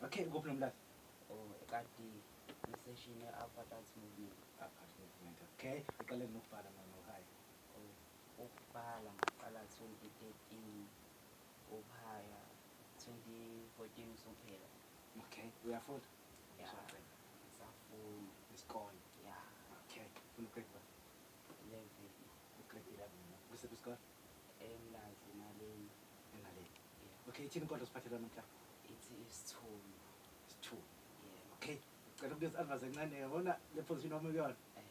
Okay, kuphi nomlazi? Oh, ekadi ngiseshini e-Upper Dance Movement. Upper Movement. Okay, uqale nokubhala nohaya. Oh, ukubhala ngaqala 2013, ukuhaya 2014 usuphela. Okay, uyafunda? Ya. Usaqeda Ngisafunda. isikole. Ya. Okay, ufuna ugrade ba? 11. Ugrade 11. Kusiphi isikole? Emlazi naleni. Enaleni. Yeah. Okay, ithini inkondlo osiphathele namhla? Ithi isithunywa. Isithunywa. Yeah. Okay, ucela ukunikeza advice encane, yabona le position wami kuyona. Eh,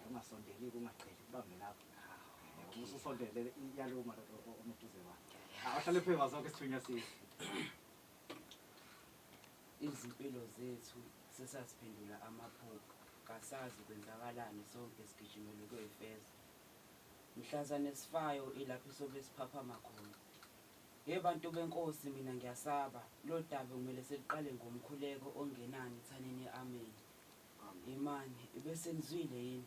Ungasondeli, ungaqheli, kubambe lapho. ah, Uma ususondele iyaluma lo omeduze wakho. okay. Awuhlale phezu zonke isithunywa sizo. Izimpilo zethu sesaziphendula amaphupho, kasazi kwenzakalani, sonke sigijimele ukuyifeza. Mhlazane sifayo ilapho isobe siphaphama khona. Ye bantu benkosi, mina ngiyasaba, lo daba kumele seliqale ngomkhuleko ongenani, thanini amen. Imani bese nizwile yini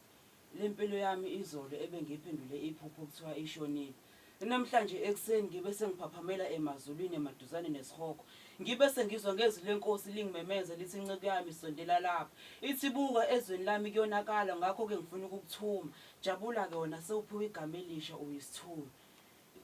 le mpilo yami izolo ebengiyiphendule iphupho kuthiwa ishonile. Namhlanje ekuseni ngibe sengiphaphamela emazulwini emaduzane nesihogo, ngibe sengizwa ngezwi lenkosi lingimemeza lithi, "Inceku yami, sondela lapha." Ithi, "Buka, ezweni lami kuyonakala, ngakho-ke ngifuna ukukuthuma. Jabula-ke wona, sewuphiwe igama elisha, uyisithunywa."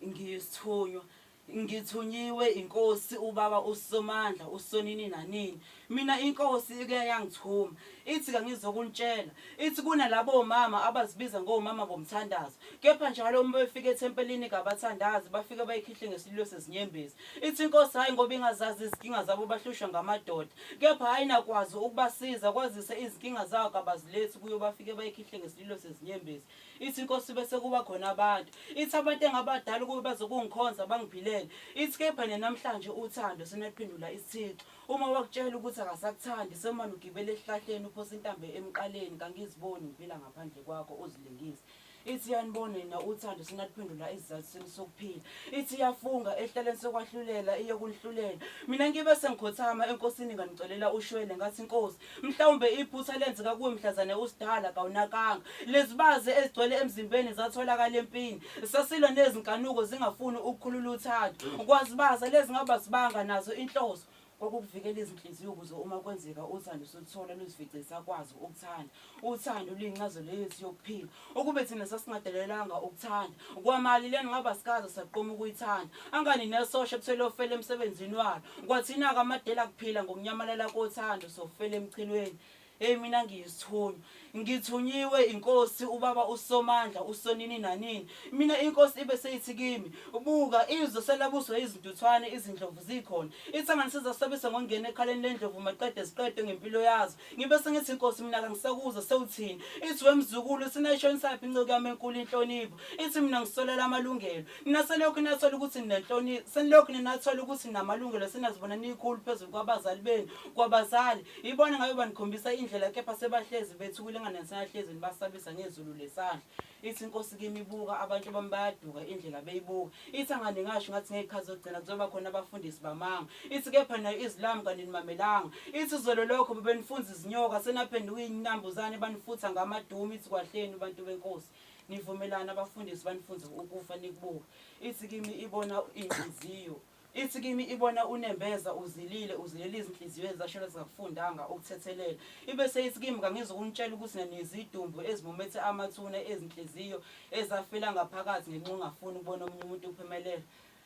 Ngiyisithunywa, ngithunyiwe inkosi ubaba uSomandla uSonini nanini. Mina inkosi ike yangithuma, ithi kangizokunitshela, ithi kunalabo mama abazibiza ngomama bomthandazo, kepha njalo uma befika ethempelini kabathandazi, bafike bayikhihle ngesililo sezinyembezi. Ithi inkosi hhayi ngoba ingazazi izinkinga zabo, bahlushwa ngamadoda, kepha hhayi nakwazi ukubasiza, kwazise izinkinga zawo kabazilethi kuyo, bafike bayikhihle ngesililo sezinyembezi. Ithi inkosi bese kuba khona abantu, ithi abantu engabadala ukuba bazokungikhonza bangiphilele. Ithi kepha nenamhlanje uthando senaliphendula isithixo. Uma wakutshela ukuthi akasakuthandi, semane ugibele esihlahleni uphose intambo emqaleni, kangiziboni ngiphila ngaphandle kwakho, uzilingise. Ithi yanibona nina uthando senaliphendula isizathu senu sokuphila. Ithi iyafunga ehlaleni sokwahlulela iyokunihlulela. Mina ngibe sengikhothama enkosini, nganicelela ushwele, ngathi, "Inkosi, mhlawumbe iphutha lenzeka kuwe mhlazane usidala, kawunakanga. Lezibazi ezigcwele emzimbeni zatholakala empini, sasilwa nezinkanuko zingafuni ukukhulula uthando. Kwazibaza lezingabazibanga nazo, inhloso kwakukuvikela izinhliziyo ukuze uma kwenzeka uthando soluthola luzifice isakwazi ukuthanda. Uthando luyincazelo yethu yokuphila. Ukube thina sasingadelelanga ukuthanda kwamali lena, ngaba sikaze saqoma ukuyithanda. Angani nesosha kuthiwe lofela emsebenzini walo? Kwathina-ke amadela kuphila ngokunyamalala kothando, sofela emchilweni. Hey, mina ngiyisithunywa, ngithunyiwe inkosi ubaba uSomandla uSonini nanini. Mina inkosi ibe seyithi kimi, buka, izwe selabuswa izintuthwane, izindlovu zikhona. Ithi anganisizasabisa ngokungena ekhaleni lendlovu maqede ziqede ngempilo yazo. Ngibe sengithi, inkosi, mina kangisakuza, sewuthini? Ithi, "Wemzukulu, sinayishonisaphi inceku yami enkulu inhlonipho?" Ithi, "Mina ngisolela amalungelo. Nina selokhu nathola ukuthi ninenhlonipho, senilokhu ninathola ukuthi ninamalungelo, senazibona niyikhulu phezulu kwabazali benu. Kwabazali ibona ngabe banikhombisa indlela, kepha sebahlezi bethukile ngani senahlezi nibasabisa ngezulu lesandla." Ithi inkosi kimi, buka, abantu bami bayaduka indlela beyibuka. Ithi angani ngasho ngathi ngey'khathi zokugcina kuzoba khona abafundisi bamanga. Ithi kepha nayo izwi lami kaninimamelanga. Ithi zolo lokho bebenifunza izinyoka, senaphenduka iy'nambuzane banifutha ngamadumi. Ithi kwahleni bantu benkosi, nivumelana abafundisi banifunze ukufa nikubuka. Ithi kimi ibona inhliziyo, ithi kimi ibona unembeza uzilile, uzilela izinhliziyo ezashona zingakufundanga ukuthethelela. Ibe seyithi kimi kangizukunitshela ukuthi nizidumbu ezimumethe amathuna ezinhliziyo ezafela ngaphakathi ngenxa ungafuni ukubona omunye umuntu uphumelela.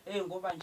Eyi, ngoba nje